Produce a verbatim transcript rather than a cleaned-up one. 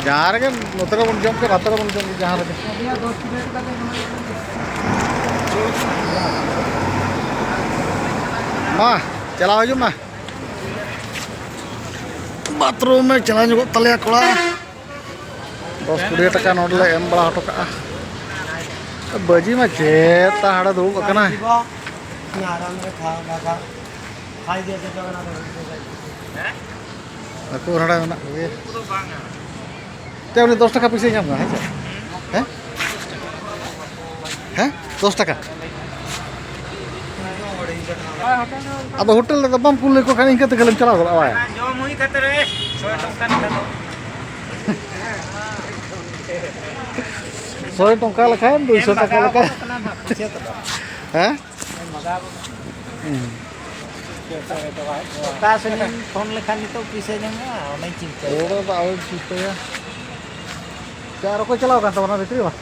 ᱡᱟᱦᱟᱸ ᱨᱮᱜᱮ, ᱱᱚᱛᱮ ᱨᱮᱵᱚᱱ ᱡᱚᱢ ᱠᱮᱫ, ᱦᱟᱱᱛᱮ ᱨᱮᱵᱚᱱ ᱡᱚᱢ ᱠᱮᱫ, ᱡᱟᱦᱟᱸ ᱨᱮᱜᱮ᱾ ᱢᱟ, ᱪᱟᱞᱟᱣ ᱦᱤᱡᱩᱜ ᱢᱟ᱾ ᱵᱟᱛᱷᱨᱩᱢ ᱮ ᱪᱟᱞᱟᱣ ᱧᱚᱜᱚᱜ ᱛᱟᱞᱮᱭᱟ ᱠᱚᱲᱟ᱾ ᱫᱚᱥ ᱠᱩᱲᱤ ᱴᱟᱠᱟ ᱱᱳᱴ ᱞᱮ ᱮᱢ ᱵᱟᱲᱟ ᱦᱚᱴᱚ ᱠᱟᱜᱼᱟ᱾ ᱵᱟᱹᱡᱤ ᱢᱟ ᱪᱮᱫ ᱛᱟ ᱦᱟᱸᱰᱮ ᱫᱩᱲᱩᱵ ᱟᱠᱟᱱᱟᱭ᱾ ᱟᱨᱟᱢ ᱨᱮ ᱠᱷᱟᱣᱟ ᱫᱟᱣ ᱠᱷᱟᱣᱟ᱾ ᱠᱷᱟᱭ ᱫᱤᱭᱟ ᱡᱚᱛᱚ ᱠᱟᱱᱟ᱾ ᱟᱠᱚ ᱦᱟᱸᱰᱮ ᱢᱮᱱᱟᱜ ᱠᱚᱜᱮᱭᱟ᱾ ᱛᱮ ᱩᱱᱤ ᱫᱚᱥ ᱴᱟᱠᱟ ᱯᱩᱭᱥᱟᱹᱭ ᱧᱟᱢ ᱠᱟᱱᱟ, ᱦᱮᱸ ᱥᱮ? ᱦᱮᱸ? ᱦᱮᱸ? ᱫᱚᱥ ᱴᱟᱠᱟ᱾ ᱟᱫᱚ ᱦᱳᱴᱮᱞ ᱨᱮᱫᱚ ᱵᱟᱢ ᱠᱩᱞ ᱞᱮᱠᱚ ᱠᱷᱟᱱ ᱤᱱᱠᱟᱹ ᱛᱮᱜᱮ ᱞᱮᱢ ᱪᱟᱞᱟᱣ ᱜᱚᱫᱚᱜᱼᱟ, ᱵᱟᱭ? ᱡᱚᱢ ᱦᱩᱭ ᱠᱟᱛᱮ ᱨᱮ ᱥᱚᱭ ᱴᱟᱠᱟ ᱱᱮᱛᱟᱨ ᱫᱚ᱾ ᱥᱚᱭ ᱴᱟᱠᱟ ᱞᱮᱠᱷᱟᱱ ᱫᱩᱭᱥᱚ ᱴᱟᱠᱟ ᱞᱮᱠᱟ᱾ ᱦᱮᱸ? ᱚᱠᱟ ᱥᱮᱱᱤᱧ ᱯᱷᱳᱱ ᱞᱮᱠᱷᱟᱱ ᱱᱤᱛᱚᱜ ᱯᱩᱭᱥᱟᱹ ᱧᱟᱢᱚᱜᱼᱟ, ᱚᱱᱟᱧ ᱪᱤᱱᱛᱟᱹᱭᱟ᱾ ᱚᱸᱰᱮ ᱫᱚ ᱟᱞᱚᱢ ᱪᱤᱱᱛᱟᱹᱭᱟ᱾ ᱪᱮ ᱟᱨ ᱚᱠᱚᱭ ᱪᱟᱞᱟᱣ ᱠᱟᱱ ᱛᱟᱵᱚᱱᱟ ᱵᱷᱤᱛᱨᱤ ᱵᱟ?